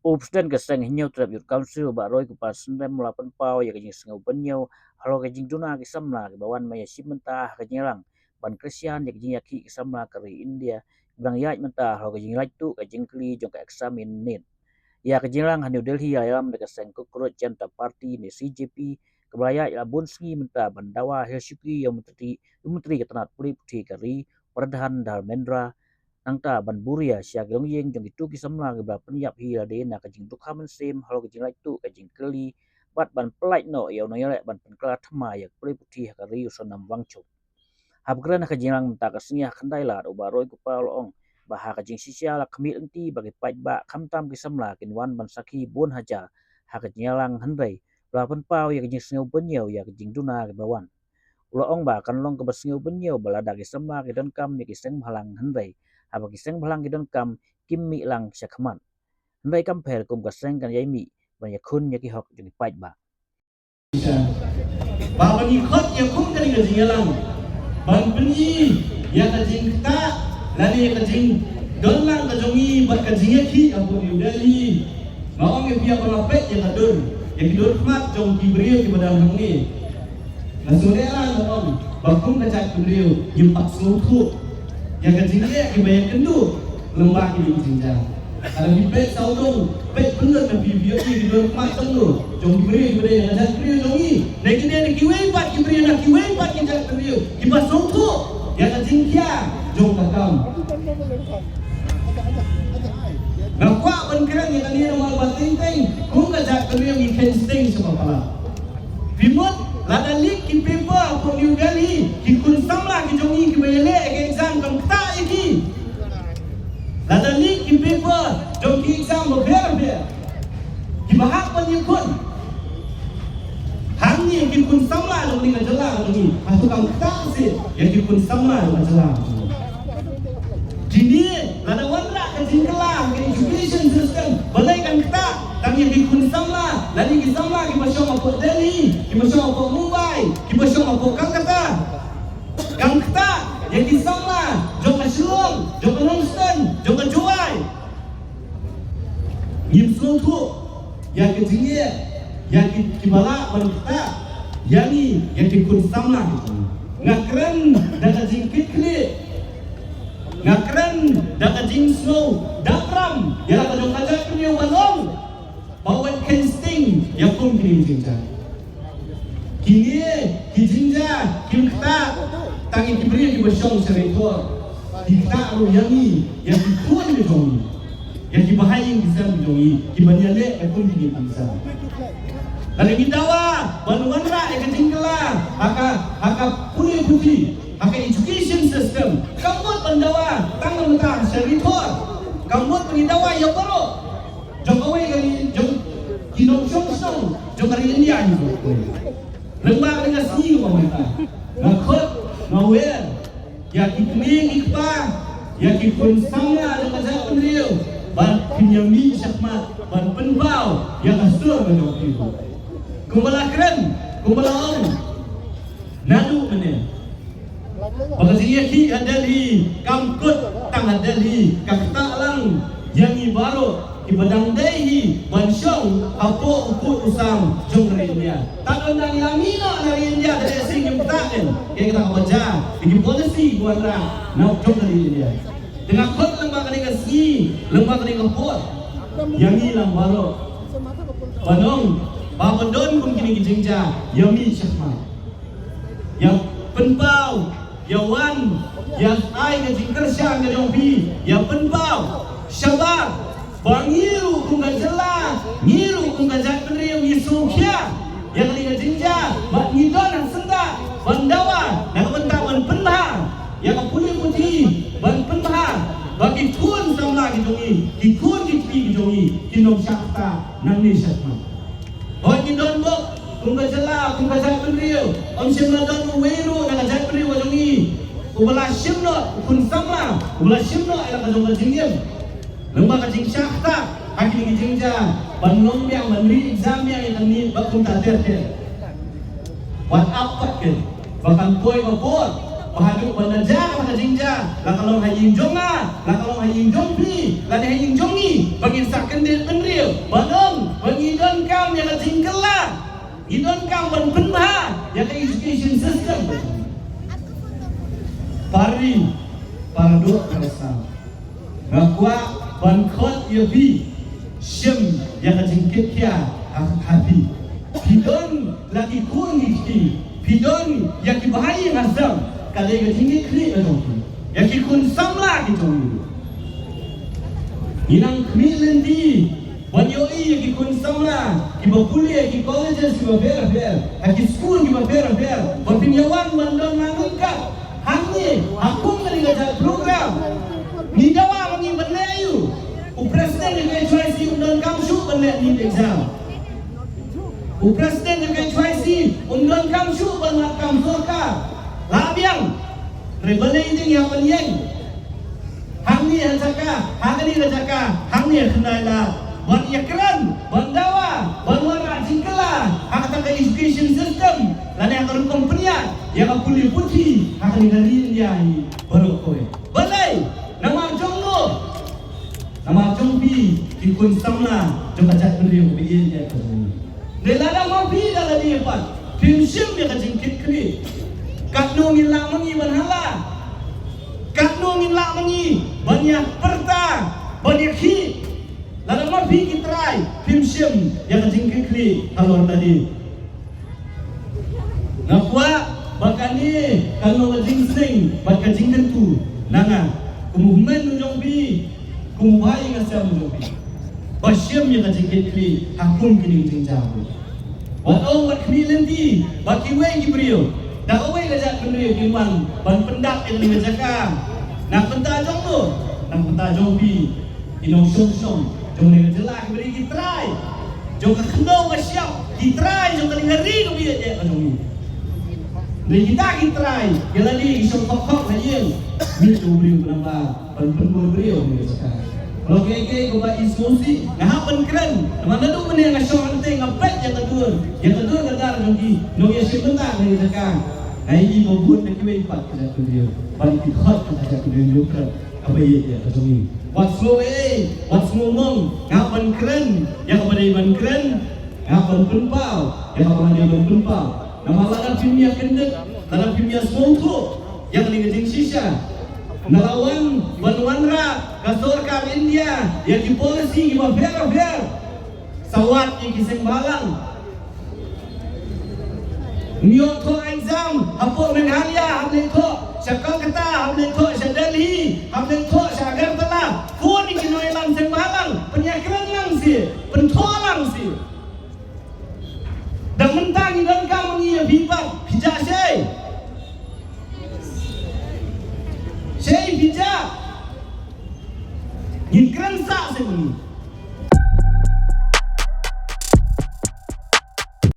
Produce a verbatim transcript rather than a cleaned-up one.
U President ka seng Hynñiewtrep Youth Council, Bah Roy Kupar Syndrem, u la pynpaw ïa ka jingsngew bynñiew halor ka jingduna ki samla kiba wan mynta shim bynta ha ka jingïalang ban kyrshan ïa ka jingïakhih ki samla ka ri India kiba dang ïaid mynta halor ka jinglait tuh ka jingkylli jong ka eksamin NEET. Ïa ka jingïalang ha New Delhi la ïalam da ka seng Cockroach Janta Party ne C J P, kaba la ïaid la bun sngi mynta ban dawa ha shuki ïa u Myntri, u Myntri ka tnat pule puthi ka ri, Pradhan Dharmendra, nangta ban buh ïa sha ki longïing jong kito ki samla kiba la pynïap hi lade na ka jingdukha mynsiem halor ka jinglait tuh ka jingkylli bad ban pyllait noh ïa u nongïaleh ban pynkylla thma ïa ka pule puthi ha ka ri, u Sonam Wangchuk. Haba kren ha ka jingïalang mynta ka sngi ha Khyndai Lad, u Bah Roy Kupar u la ong ba ha ka jingshisha la khmih lynti ba ki paidbah khamtam ki samla kin wan ban sakhi bun hajar ha ka jingïalang, hynrei u la pynpaw ïa ka jingsngew bynñiew ïa ka jingduna kiba wan. U la ong ba kan long kaba sngew bynñiew ba lada ki samla ki donkam ïa ki seng bhalang, hynrei haba ki seng bhalang ki donkam kim mih lang sha khmat. Hynrei kam pher, kum ka seng kan ïai mih ban ïakhun ïa ki hok jong ki paidbah. Ba ban ïa khot ïa kum kane ka jingïalang ban pyni ïa ka jingktah lane ïa ka jingdon lang ka jong ngi bad ka jingïakhih hapoh New Delhi. Nga ong ïa phi ba nga peit ïa ka dur, ïa ki dur khmat jong ki briew kiba dang hangne. Nga sngewleh lang nga ong ba kum ka jaitbynriew ngim pat sngewthuh ïa ka jingleh kiba ïakynduh lyngba kine ki jingjia. Lada phi peit sawdong, peit pynlut na phi, phi ïohi ki dur khmat jong no, jong ki briew kiba dei na ka jaitbynriew jong ngi, ne ki dei na kiwei pat ki briew, na kiwei pat ki jaitbynriew kiba sngewthuh ïa ka jingkhia jong ka kam. Nga kwah ban kren ïa kane namar ba teng teng kum ka jaitbynriew ngi kheiñ sting sha ba palat. Phi mut, lada leak ki paper hapoh New Delhi, ki khun samla ki jong ngi kiba ïaleh ïa ki exam kam ktah ïa ki. Lada leak ki paper jong ki exam ba pher ba pher, kiba hap ban ïakhun, hangne ki khun samla jong ngi ka jylla jong ngi, hato kam ktah seh ïa ki khun samla jong ka jylla jong ngi? Kine, lada wanrah ka jingkylla ka education system, balei kan ktah tang ïa ki khun samla lane ki samla kiba shong hapoh Delhi, kiba shong hapoh Mumbai, kiba shong hapoh Kolkata? Kan ktah ïa ki samla jong ka Shillong, jong ka Nongstoiñ, jong ka Jowai. Ngim sngewthuh ïa ka jingeh ïa ki, kiba lah ban ktah ïa ngi, ïa ki khun samla. Nga kren da ka jingkitkhlieh, nga kren da ka jingsngew dap ram ïa la ka jong ka jaitbynriew ban ong ba wat kheiñ sting ïa kum kine ki jingjia. Kine ki jingjia kim ktah tang ïa ki briew kiba shong sha Ri Thor, ki ktah ruh ïa ngi, ïa ki khun ki jong ngi, ïa ki bahaïing ki sem ki jong ngi kiban ïaleh ïa kum kine ki jingjia. Lada ngi dawa ban wanrah ïa ka jingkylla ha ka, ha ka pule puthi, ha ka education system, kam mut ban dawa tang na mynta sha Ri Thor, kam mut ban ngi dawa ïa baroh jong kawei ka ri, jong ki nongshong shnong jong ka ri India hi baroh. Lyngba kane ka sngi ba mynta, nga khot, nga wer ïa ki kmie ki kpa, ïa ki khun samla jong ka jaitbynriew, ba kin ïa mih shakhmat ban pynpaw ïa ka sur ka jong ki. Kumba la kren, kumba la ong naduh mynne, ba ka jingïakhih ha Delhi kam kut tang ha Delhi, ka ktah lang ïa ngi baroh kiba dang dei hi ban shong hapoh u kut u sam jong ka ri India. Tad ynda ngi la mih noh na ri India, ka dei shisha ngim ktah. Ïa kata kaba jia, ïa ki policy kiba wanrah na jong ka ri India. Te nga khot lyngba kane ka sngi, lyngba kane ka por, ïa ngi lang baroh ban ong ba ban don kum kine ki jingjia, ïa mih shakhmat, ïa pynpaw, ïa wan, ïa ai ka jingkyrshan ka jong phi, ïa pynpaw shabar ba ngi ruh kum ka jylla, ngi ruh kum ka jaitbynriew ngi sngewkhia ïa kane ka jingjia, bad ngi don ha syndah ban dawa na ka bynta ban pynbha ïa ka pule puthi, ban pynbha ba ki khun samla ki jong ngi, ki khun ki kti ki jong ngi kin ym shah ktah nangne shakhmat. Hooid, ngi don bok kum ka jylla, kum ka jaitbynriew, ym shym la don uwei ruh na ka jaitbynriew ka jong ngi uba la shim noh u khun samla, uba la shim noh ïa la ka jong ka jingim. Lyngba ka jingshah ktah ha kine ki jingjia, ban long biang, ban re-exam biang ïa ka NEET bad kumta ter ter. Wat ap pat keiñ ba kan poi ka por ba haduh ban da jia ka ka jingjia, la ka long ha ïing jong nga, la ka long ha ïing jong phi, lane ha ïing jong ngi, ba ngin sa kyndit bynriew, ban ong ba ngi donkam ïa ka jingkylla, ngi donkam ban pynbha ïa ka education system. Para ri, para doh, para snam, nga kwah ban khot ïa phi, shim ïa ka jingkitkhia ha, ha phi. Phi don la ki khun ki kti, phi don ïa ki bahaïing hasem, ka dei ka jingkitkhlieh ka jong phi. Ïa ki khun samla ki jong ngi, ngi nang khmih lynti ban ïohi ïa ki khun samla kiba pule ïa ki colleges kiba pher pher, ha ki skul kiba pher pher, ba phin ïa wan ban don ryngkat hangne ha kum kane ka jait program. Ngi dawa ma ngi ban leh aïu? U president jong ka H Y C um donkam shuh ban leh NEET exam. U president jong ka H Y C um donkam shuh ban wad kam sorkar. La biang. Hynrei balei dei ngi hap ban ïeng hangne ha jaka, ha kane ka jaka, hangne ha Khyndai Lad, ban ïakren, ban dawa, ban wanrah jingkylla ha kata ka education system, lane ha ka rukom pynïaid ïa ka pule puthi ha kane ka ri India hi baroh kawei? Balei? Namar jong no? Namar jong phi ki khun samla jong ka jaitbynriew kaba ïeit ïa ka jong ngi. Dei lada ma phi da lade pat phim shim ïa ka jingkitkhlieh, katno ngin lah ma ngi ban hala? Katno ngin lah ma ngi ban ïa pyrta, ban ïa khih? Lada ma phi ki trai phim shim ïa ka jingkitkhlieh halor lade. Nga kwah ba kane kan long ka jingsneng bad ka jingkyntu na nga kum u hynmen u jong phi, kum u bhai ngasem u jong phi, ba shim ïa ka jingkitkhlieh ha kum kine ki jingjia. Wat ong wat khmih lynti ba kiwei ki briew da kawei ka jaitbynriew kin wan ban pyndap ïa kane ka jaka. Na ka bynta jong no? Na ka bynta jong phi. Ki nongshong shnong jong kane ka jylla, kiba dei ki trai jong ka khyndew ka shyiap, ki trai jong kane ka ri kaba ïeit ïa ka jong ngi. Dei kita ki trai, ïa lade ki shong khop khop ha ïing. Mih jong u briew ba nang ba ban pynbor briew ha kane ka jaka. Lok ïa kaei kaba i sngewsih nga hap ban kren. Namar naduh mynne nga shong hangtei nga peit ïa ka dur, ïa ka dur ka dar jong ki nongïashim bynta ha kane ka jaka. Nga ïohi ba bun na kiwei pat ki jaitbynriew ba ki khot ka jaitbynriew Ukraine. Kaba ïeit ïa ka jong ngi. Wat sngew ei, wat sngew mong, nga hap ban kren ïa kaba dei ban kren, nga hap ban pynpaw ïa kaba dei ban pynpaw. Namar lada phim ïa kyndit, lada phim ïa sngewthuh ïa kane ka jingshisha, nga la wan ban wanrah ka sorkar India ïa ki policy kiba pher pher. Sa wad ïa ki seng bhalang. Ym ïoh thoh exam hapoh Meghalaya, ham leit thoh sha Kolkata, ham leit thoh sha Delhi, ham leit thoh sha Agartala. Phone ïa ki nongïalam seng bhalang, pynïakren lang seh, pynthoh lang seh. Da mynta ngi donkam ma ngi ïa phi pat, phi jah shei. Shei phi jah. Ngin kren sah seh ma ngi.